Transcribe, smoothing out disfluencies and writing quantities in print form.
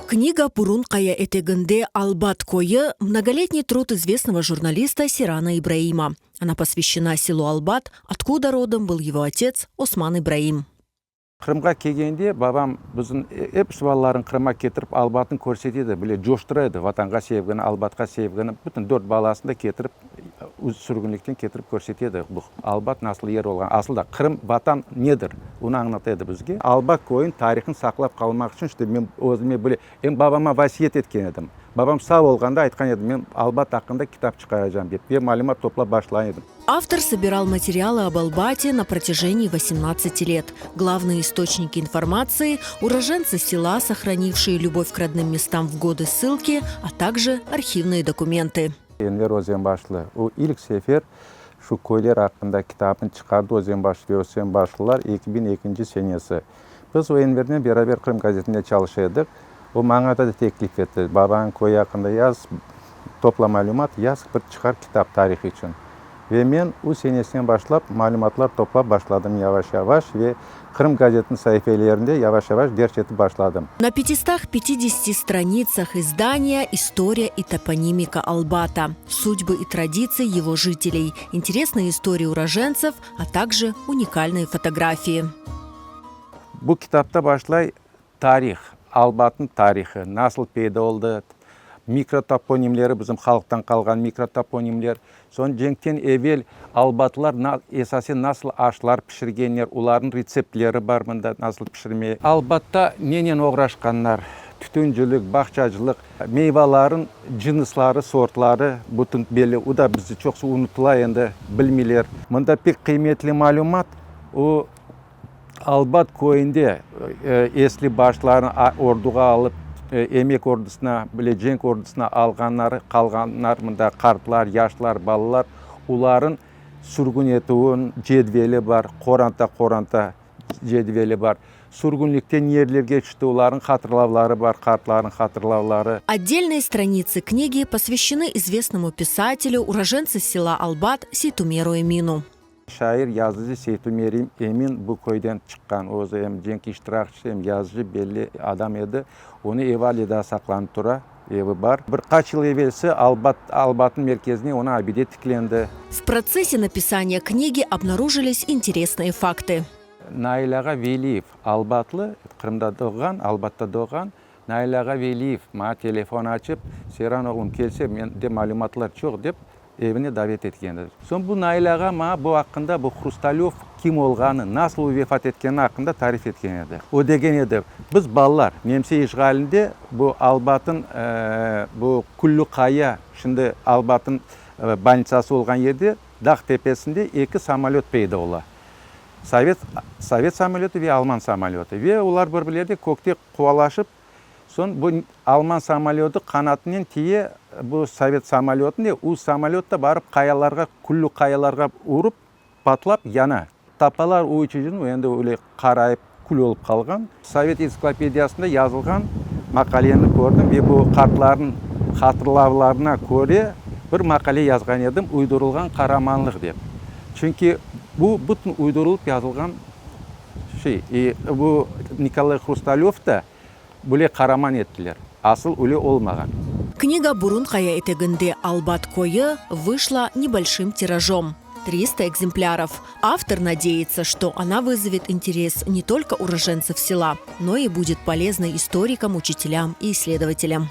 Книга «Burun-Qaya eteginde Albat köyü» – многолетний труд известного журналиста Сирана Ибраима. Она посвящена селу Албат, откуда родом был его отец Осман Ибраим. Qırımğa kelgende babam bizim episi balaların Qırımğa ketirip Albatnı körsete edi, bile coştura edi, Vatanğa sevgini, Albatqa sevgini, bütün dört balasını da ketirip, sürgünlikten ketirip körsete edi, bu Albat nasıl yer olğan, asıl da Qırım, Vatan nedir, onı añlata edi bizge. Albat köyüniñ tarihını saqlap qalmaq içün, işte men özüme bile, em babama vasiyet etken edim, babam sağ olğanda aytqan edim, men Albat aqqında kitap çıqaracam dep ve malümat toplap başlağan edim. Автор собирал материалы об Албате на протяжении 18 лет. Главные источники информации – уроженцы села, сохранившие любовь к родным местам в годы ссылки, а также архивные документы. Enver Özenbaşlı, o ilk sefer şu köyler aqqında kitabını çıqardı Özenbaş ve Özenbaşlılar 2002 senesi. Biz o Envernen beraber Qırım gazetinde çalışa edik. O maña da teklif etti, babañıñ köyü aqqında yaz, topla malümat, yaz, bir çıqar kitap tarih içün. Ve men o senesinen başlap malümatlar toplap başladım yavaş-yavaş ve Qırım gazetiniñ saifelerinde yavaş-yavaş derc etip başladım. На 550 страницах издания «История и топонимика Албата», судьбы и традиции его жителей, интересные истории уроженцев, а также уникальные фотографии. Bu kitapta başlay tarih, Albatnıñ tarihı, nasıl peyda oldı, mikrotoponimleri, bizim halqtan qalğan mikrotoponimler, soñ cenkten evel albatlılar esasen nasıl aşlar pişirgenler, olarnıñ retseptleri bar mında, nasıl pişirme. Albatta nenen oğraşqanlar, tütüncilik, bağçacılıq, meyvalarnıñ cınısları, sortları bütün belli, o da bizde çoqusı unutıla endi, bilmeyler. Mında pek qıymetli malümat, o Albat köyünde esli başlarını orduğa alıp, emek ordusına, bile cenk ordusına alğanları, qalğanlar mında qartlar, yaşlar, balalar, olarnıñ sürgün etüviniñ cedveli bar, qoranta-qoranta cedveli bar. Sürgünlikte nerlerge tüşti, olarnıñ hatırlavları bar, qartlarnıñ hatırlavları. Отдельные страницы книги посвящены известному писателю, уроженцу села Албат Сейтумеру Эмину. Şair, yazıcı Seytumer Emin bu köyden çıqqan. Özü em cenk iştirakçısı, em yazıcı, belli adam edi. Onıñ evi ale daa saqlanıp tura, evi bar. Bir qaç yıl evelsi Albat, Albatnıñ merkezine onıñ abide tiklendi. В процессе написания книги обнаружились интересные факты. Nail ağa Veliyev, Albatlı, Qırımda doğğan, Albatta doğğan. Nail ağa Veliyev maña telefon açıp, Seyran oğlum, kelse, mende malümatlar çoq, dep, evine davet etken edi. Soñ bu Nail ağa maña bu aqqında, bu Hrustalöv kim olğanı, nasıl o vefat etkeni aqqında tarif etken edi. O degen edi, Biz balalar, nemse işğalinde bu Albatın bu Küllü Qaya, şimdi Albatın bolnitsası olğan yerde, dağ tepesinde eki samolöt peyda ola. Sovet, sovet samolötı ve alman samolötı. Ve olar bir-birleri kökte quvalaşıp, Soñ bu alman samolötı qanatınen tiye bu sovet samolötına, u samolöt da barıp qayalarğa, küllü qayalarğa urıp, patlap yana. Tapalar o uçucunı, endi öyle qarayıp kül olıp qalğan. Sovet entsiklopediyasında yazılğan maqaleni kördim ve bu qartlarnıñ hatırlavlarına köre bir maqale yazğan edim, Uydurılğan qaramanlıq dep. Çünki bu bütün uydurılıp yazılğan Şey, bu Nikolay Hrustalöv da böyle qaraman ettiler. Asıl öyle olmağan. Kniga Burun-Qaya eteginde Albat köyü vышла небольшим тиражом, 300 экземпляров. Автор надеется, что она вызовет интерес не только уроженцев села, но и будет полезной историкам, учителям и исследователям.